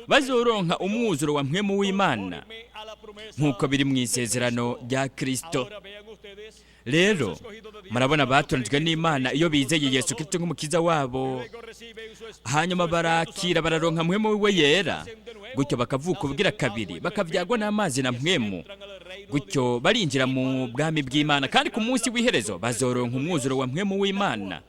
S2: bazoronka umwuzuro wa Mpwemu w'Imana, nk'uko biri mu isezerano rya Kristo. Rero murabona, abatoranijwe n'Imana iyo bizeye Yesu Kristo nk'Umukiza wabo, hanyuma barakira, bararonka Mpwemu we Yera, gutyo bakavuka ubwira kabiri, bakabyagwa n'amazi na Mpwemu, gutyo barinjira mu bwami bw'Imana. Kandi ku munsi w'iherezo bazoronka umwuzuro wa Mpwemu w'Imana.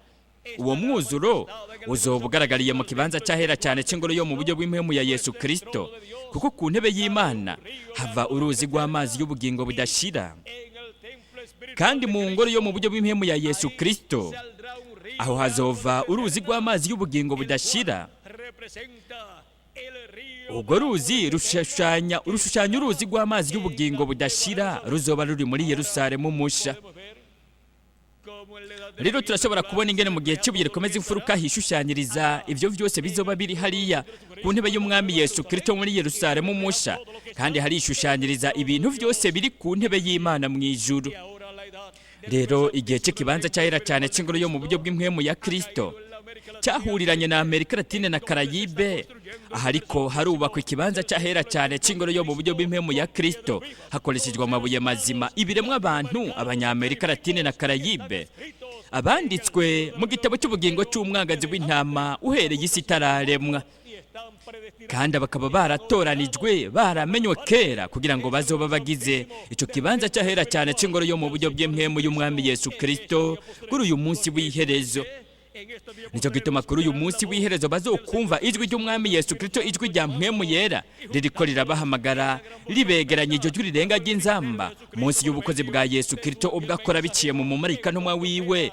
S2: Uwo mwuzuro uzoba ugaragariye mu kibanza cy'ahera cyane cy'ingoro yo mu buryo bw'impwemu ya Yesu Kristo, kuko ku ntebe y'Imana hava uruzi rw'amazi y'ubugingo budashira. Kandi mu ngoro yo mu buryo bw'impwemu ya Yesu Kristo, aho hazova uruzi rw'amazi y'ubugingo budashira. Urwo ruzi rushushanya uruzi rw'amazi y'ubugingo budashira ruzoba ruri muri Yerusalemu musha. Rero turashobora kubona ingene mu gihe cy'ibuye rikomeza imfuruka hishushanyiriza ibyo byose bizoba biri hariya ku ntebe y'Umwami Yesu Kristo muri Yerusalemu musha, kandi harishushanyiriza ibintu byose biri ku ntebe y'Imana mu ijuru. Rero igihe cy'ikibanza cyahera cyane cy'ingoro yo mu buryo bw'impwemu ya Kristo cyahuriranye na Amerika Latine na Karayibe. Aha ariko harubakwa ikibanza cy'ahera cyane cy'ingoro yo mu buryo bw'impwemu ya Kristo hakoreshejwe amabuye mazima, ibiremwa abantu, Abanyamerika Latine na Karayibe, abanditswe mu gitabo cy'ubugingo cy'Umwangazi w'Intama uhereye isi itararemwa, kandi bakaba baratoranijwe, baramenywe kera, kugira ngo bazoba bagize icyo kibanza cy'ahera cyane cy'ingoro yo mu buryo bw'impwemu y'Umwami Yesu Kristo kuri uyu munsi w'iherezo. Nicyo gituma kuri uyu munsi w'iherezo bazokumva ijwi ry'Umwami Yesu Kristo, ijwi rya Mpwemu Yera ririko rirabahamagara, ribegeranya, iryo jwi rirenga ry'inzamba, munsi y'ubukozi bwa Yesu Kristo ubwo akora biciye mu mumarika ntumwa wiwe,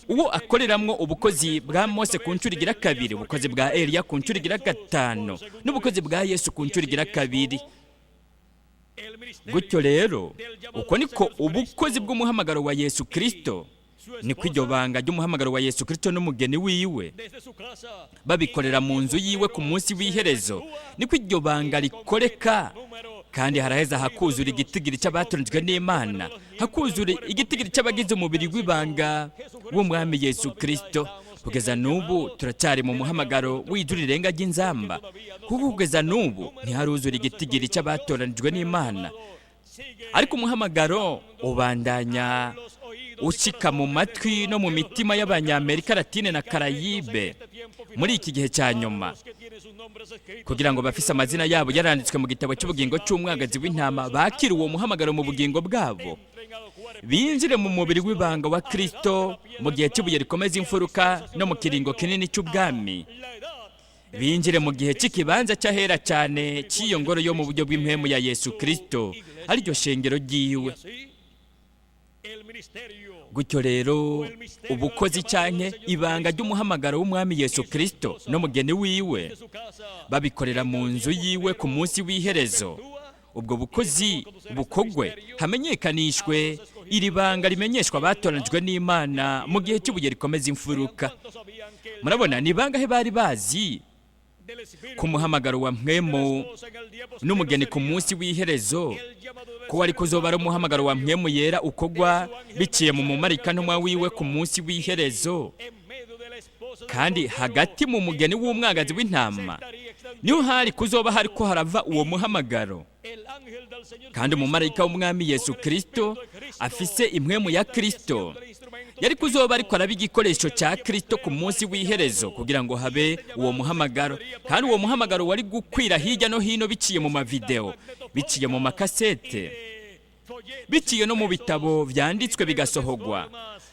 S2: uwo akoreramwo ubukozi bwa Mose ku nshuro igira kabiri, ubukozi bwa Eliya ku nshuro igira gatanu, n'ubukozi bwa Yesu ku nshuro igira kabiri. Gutyo rero uko niko ubukozi bw'umuhamagaro wa Yesu Kristo, niko iryo banga ry'umuhamagaro wa Yesu Kristo n'umugeni wiwe babikorera mu nzu yiwe ku munsi w'iherezo, niko iryo banga rikoreka. Kandi haraheza hakuzura igitigiri cy'abatoranijwe n'Imana, hakuzura igitigiri cy'abagize umubiri w'ibanga w'Umwami Yesu Kristo. Kugeza n'ubu turacyari mu muhamagaro w'ijwi rirenga ry'inzamba, kuko kugeza n'ubu ntiharuzura igitigiri cy'abatoranijwe n'Imana, ariko umuhamagaro ubandanya ushika mu matwi no mu mitima y'Abanyamerika Latine na Karayibe muri iki gihe cya nyuma, kugira ngo bafise amazina yabo yaranditswe mu gitabo cy'ubugingo cy'Umwagazi w'Intama bakire uwo muhamagaro mu bugingo bwabo, binjire mu mubiri w'ibanga wa Kristo mu gihe cy'ibuye rikomeza imfuruka no mu kiringo kinini cy'ubwami, binjire mu gihe cy'ikibanza cy'ahera cyane cy'iyo ngoro yo mu buryo bw'impwemu ya Yesu Kristo, ariryo shengero ryiwe. Gutyo rero ubukozi canke ibanga ry'umuhamagaro w'umwami Yesu Kristo n'umugeni wiwe babikorera mu nzu yiwe ku munsi w'iherezo, ubwo bukozi bukogwe hamenyekanishwe iri banga rimenyeshwa abatoranijwe n'Imana mu gihe cy'ibuye rikomeza imfuruka. Murabona, ni bangahe bari bazi ku muhamagaro wa mpwemu n'umugeni ku munsi w'iherezo, ko wari kuzoba ari umuhamagaro wa mpwemu yera ukogwa biciye mu mumarika ntumwa wiwe ku munsi w'iherezo, kandi hagati mu mugeni w'umwagazi w'intama niho hari kuzoba hari ko harava uwo muhamagaro, kandi umumarayika w'umwami Yesu Kristo afise impwemu ya Kristo yari kuzoba ariko araba igikoresho cya Kristo ku munsi w'iherezo kugira ngo habe uwo muhamagaro, kandi uwo muhamagaro wari gukwira hirya no hino biciye mu mavideo, biciye mu makasete, biciye no mu bitabo byanditswe bigasohogwa,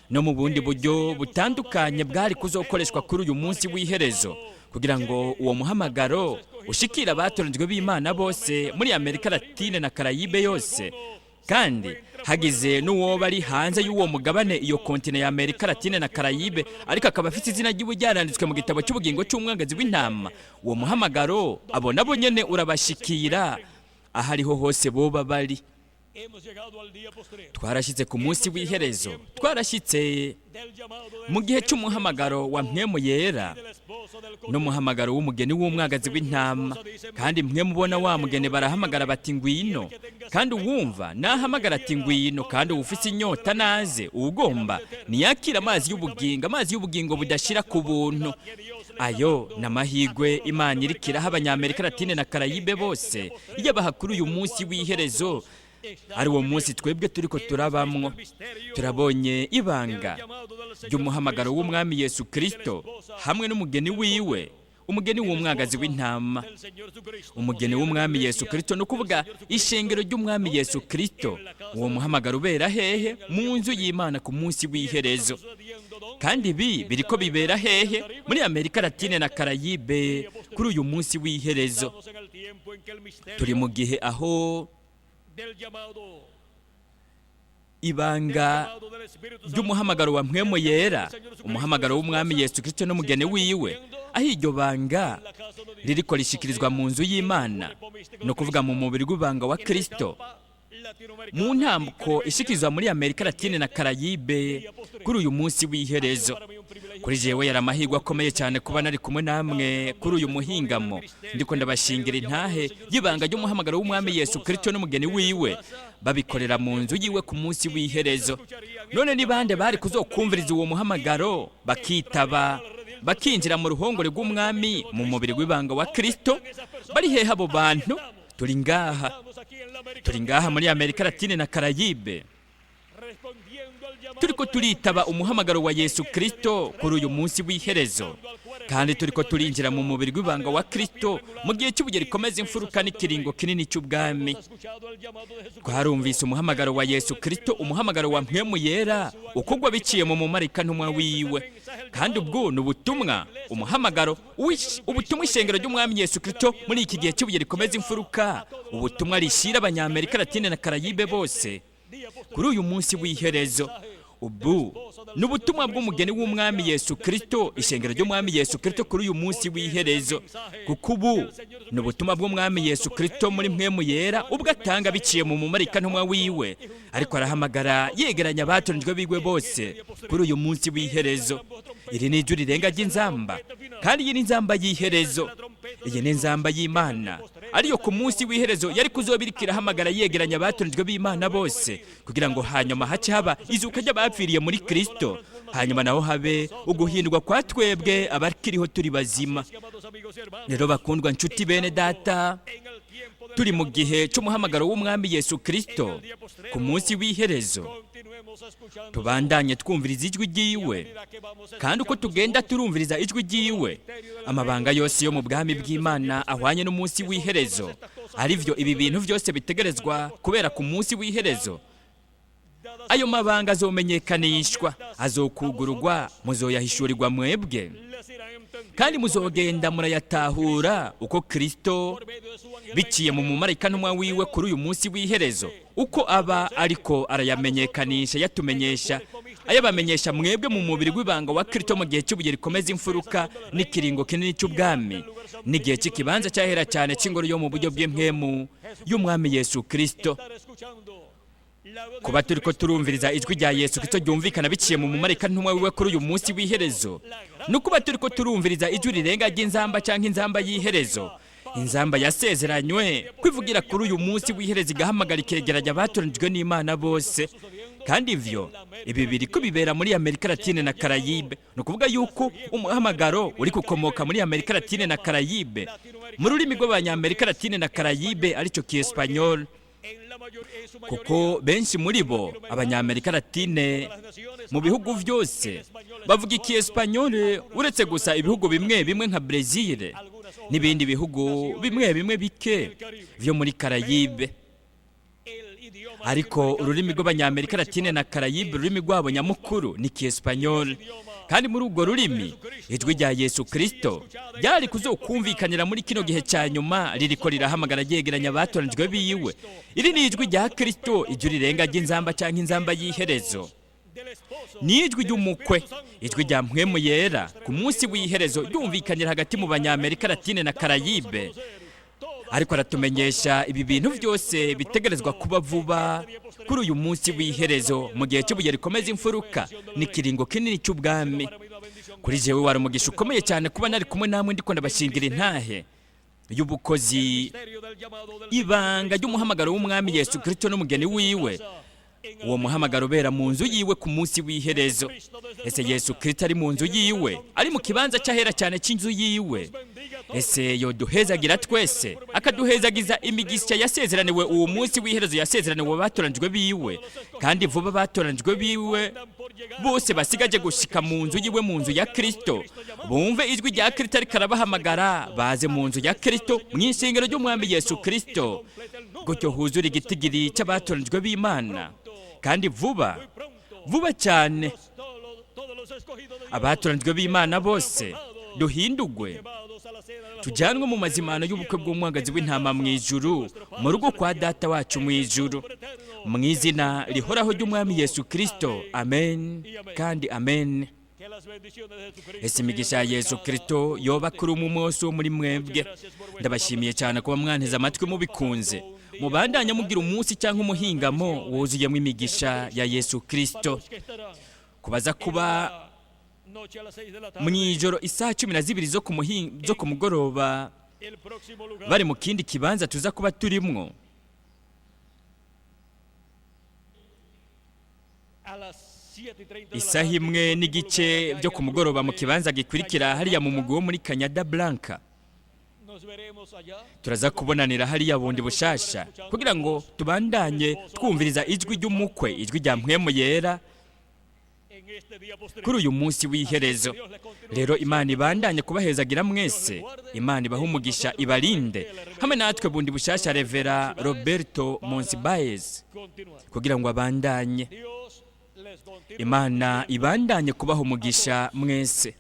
S2: no mu bundi buryo butandukanye bwari kuzokoreshwa kuri uyu munsi w'iherezo kugira ngo uwo muhamagaro ushikira abatoranijwe b'Imana bose muri Amerika Latine na Karayibe yose, kandi hagize n'uwo bari hanze y'uwo mugabane, iyo kontine ya Amerika Latine na Karayibe, ariko akaba afite izina ry'iwe ryaranditswe mu gitabo cy'ubugingo cy'umwagazi w'intama, uwo muhamagaro abo nabo nyene urabashikira aho ariho hose boba bari. Twarashyitse ku munsi w'iherezo, twarashyitse mu gihe cy'umuhamagaro wa mpwemu yera n'umuhamagaro w'umugeni w'umwagazi w'intama, kandi mwe mubona wa mugeni barahamagara bati ngwino, kandi uwumva nahamagara ati ngwino, kandi uwufise inyota naze, uwugomba niyakira amazi y'ubugingo, amazi y'ubugingo budashira ku buntu. Ayo ni amahirwe Imana irikiraho abanyamerika Latine na Karayibe bose iyo baha kuri uyu munsi w'iherezo, ari uwo munsi twebwe turiko turabamwo. Turabonye ibanga ry'umuhamagaro w'umwami Yesu Kristo hamwe n'umugeni wiwe, umugeni w'umwagazi w'intama, umugeni w'umwami Yesu Kristo, ni ukuvuga ishengero ry'umwami Yesu Kristo. Uwo muhamagaro ubera hehe? Mu nzu y'Imana ku munsi w'iherezo. Kandi ibi biriko bibera hehe? Muri Amerika Latine na Karayibe kuri uyu munsi w'iherezo. Turi mu gihe aho ibanga ry'umuhamagaro wa mpwemu yera, umuhamagaro w'umwami Yesu Kristo n'umugeni wiwe, aho iryo banga ririko rishikirizwa mu nzu y'Imana, ni ukuvuga mu mubiri w'ibanga wa Kristo, mu ntambuko ishikirizwa muri Amerika Latine na Karayibe kuri uyu munsi w'iherezo. Kuri jewe yari amahirwe akomeye cyane kuba nari kumwe namwe kuri uyu muhingamo, ndiko ndabashingira intahe y'ibanga ry'umuhamagaro w'umwami Yesu Kristo n'umugeni wiwe babikorera mu nzu yiwe ku munsi w'iherezo. None ni bande bari kuzokumviriza uwo muhamagaro bakitaba, bakinjira mu ruhongore rw'umwami mu mubiri w'ibanga wa Kristo? Bari hehe abo bantu? Turi ngaha, turi ngaha muri Amerika Latine na Karayibe, turiko turitaba umuhamagaro wa Yesu Kristo kuri uyu munsi w'iherezo, kandi turiko turinjira mu mubiri w'ibanga wa Kristo mu gihe cy'ibuye rikomeza imfuruka n'ikiringo kinini cy'ubwami. Twarumvise umuhamagaro wa Yesu Kristo, umuhamagaro wa mpwemu yera ukugwa biciye mu mumarika ntumwa wiwe, kandi ubwo ni ubutumwa, umuhamagaro, ubutumwa ishengero ry'umwami Yesu Kristo muri iki gihe cy'ibuye rikomeza imfuruka, ubutumwa rishira abanyamerika Latine na Karayibe bose kuri uyu munsi w'iherezo. Ubu ni ubutumwa bw'umugeni w'umwami Yesu Kristo, ishengero ry'umwami Yesu Kristo kuri uyu munsi w'iherezo, kuko ubu ni ubutumwa bw'umwami Yesu Kristo muri mpwemu yera, ubwo atanga biciye mu mumarika ntumwa wiwe, ariko arahamagara yegeranya abatoranijwe biwe bose kuri uyu munsi w'iherezo. Iri ni ijwi rirenga ry'inzamba, kandi iyi ni inzamba y'iherezo, iyi ni inzamba y'Imana, ariyo ku munsi w'iherezo yari kuzoba iriko irahamagara yegeranya abatoranijwe b'Imana bose, kugira ngo hanyuma hace haba izuka ry'abapfiriye muri Kristo, hanyuma naho habe uguhindurwa kwa twebwe abakiriho turi bazima. Rero bakundwa nshuti bene data, turi mu gihe cy'umuhamagaro w'umwami Yesu Kristo ku munsi w'iherezo. Tubandanye twumviriza ijwi ry'iwe, kandi uko tugenda turumviriza ijwi ry'iwe, amabanga yose yo mu bwami bw'Imana ahwanye n'umunsi w'iherezo, arivyo ibi bintu byose bitegerezwa kubera ku munsi w'iherezo, ayo mabanga azomenyekanishwa, azokugurugwa, muzoyahishurirwa mwebwe, kandi muzogenda murayatahura uko Kristo biciye mu mumarika ntumwa wiwe kuri uyu munsi w'iherezo, Uko aba ariko arayamenyekanisha, yatumenyesha, ayabamenyesha mwebwe mu mubiri w'ibanga wa Kristo mu gihe cy'ubuye rikomeza imfuruka n'ikiringo kinini cy'ubwami, n'igihe cy'ikibanza cyahera cyane cy'ingoro yo mu buryo bw'impwemu y'Umwami Yesu Kristo. Kuba turi ko turumviriza ijwi rya Yesu Kristo ryumvikana biciye mu mumarayika ntumwa wiwe kuri uyu munsi w'iherezo, no kuba turi ko turumviriza ijwi rirenga ry'inzamba cyangwa inzamba y'iherezo, inzamba yasezeranywe kwivugira kuri uyu munsi w'iherezo, igahamagara ikegeranya abatoranijwe n'Imana bose. Kandi ivyo ibi biri ko bibera muri Amerika Latine na Karayibe. Ni ukuvuga yuko umuhamagaro uri gukomoka muri Amerika Latine na Karayibe mu rurimi rw'Abanyamerika Latine na Karayibe, aricyo Kiespanyol, kuko benshi muri bo, Abanyamerika Latine mu bihugu byose, bavuga Ikiespanyol, uretse gusa ibihugu bimwe bimwe nka Brezil n'ibindi bihugu bimwe bimwe bike byo muri Karayibe. Ariko ururimi rw'Abanyamerika Latine na Karayibe, ururimi rwabo nyamukuru ni Kiespanyol. Kandi muri urwo rurimi ijwi rya Yesu Kristo ryari kuzokumvikanira muri kino gihe cya nyuma ririko rirahamagara, ryegeranya abatoranijwe biwe. Iri ni ijwi rya Kristo, ijwi rirenga ry'inzamba cyangwa inzamba y'iherezo. Ni ijwi ry'umukwe, ijwi rya Mpwemu Yera ku munsi w'iherezo, ryumvikanira hagati mu Banyamerika Latine na Karayibe, ariko aratumenyesha ibi bintu byose bitegerezwa kuba vuba kuri uyu munsi w'iherezo, mu gihe cy'ubuye rikomeza imfuruka n'ikiringo kinini cy'ubwami. Kuri jewe wari umugisha ukomeye cyane kuba nari kumwe namwe ndiko ndabashingira intahe y'ubukozi, ibanga ry'umuhamagaro w'Umwami Yesu Kristo n'umugeni wiwe, uwo muhamagaro ubera mu nzu yiwe ku munsi w'iherezo. Ese Yesu Kristo ari mu nzu yiwe, ari mu kibanza cy'ahera cyane cy'inzu yiwe, ese yoduhezagira twese, akaduhezagiza imigisha yasezeraniwe uwo munsi w'iherezo, yasezeraniwe abatoranijwe biwe? Kandi vuba batoranijwe biwe bose basigaje gushika mu nzu yiwe, mu nzu ya Kristo, bumve ijwi rya Kristo ariko arabahamagara, baze mu nzu ya Kristo, mu ishengero ry'Umwami Yesu Kristo, gutyo huzure igitigiri cy'abatoranijwe b'Imana. Kandi vuba vuba cyane abatoranijwe b'Imana bose duhindugwe, tujyanwe mu mazimano y'ubukwe bw'Umwagazi w'Intama mu ijuru, mu rugo kwa Data wacu mu ijuru, mu izina rihoraho ry'Umwami Yesu Kristo. Amen kandi amen. Ese imigisha ya Yesu Kristo yoba kuri umwe wose wo muri mwebwe. Ndabashimiye cyane kuba mwanteze amatwi mubikunze. Mubandanya mugira umunsi cyangwa umuhingamo wuzuyemo imigisha ya Yesu Kristo. Kubaza kuba mu ijoro isaha 12 zo ku mugoroba bari mu kindi kibanza tuza kuba turimwo, isaha 1:30 byo ku mugoroba mu kibanza gikurikira hariya mu mugwi wo muri Kanyada Blanca, turaza kubonanira hariya bundi bushasha kugira ngo tubandanye twumviriza ijwi ry'umukwe, ijwi rya Mpwemu Yera kuri uyu munsi w'iherezo. Rero Imana ibandanye kubahezagira mwese, Imana ibahe umugisha, ibarinde hamwe natwe bundi bushasha Revera Roberto Monsibaez kugira ngo abandanye. Imana ibandanye kubaha umugisha mwese.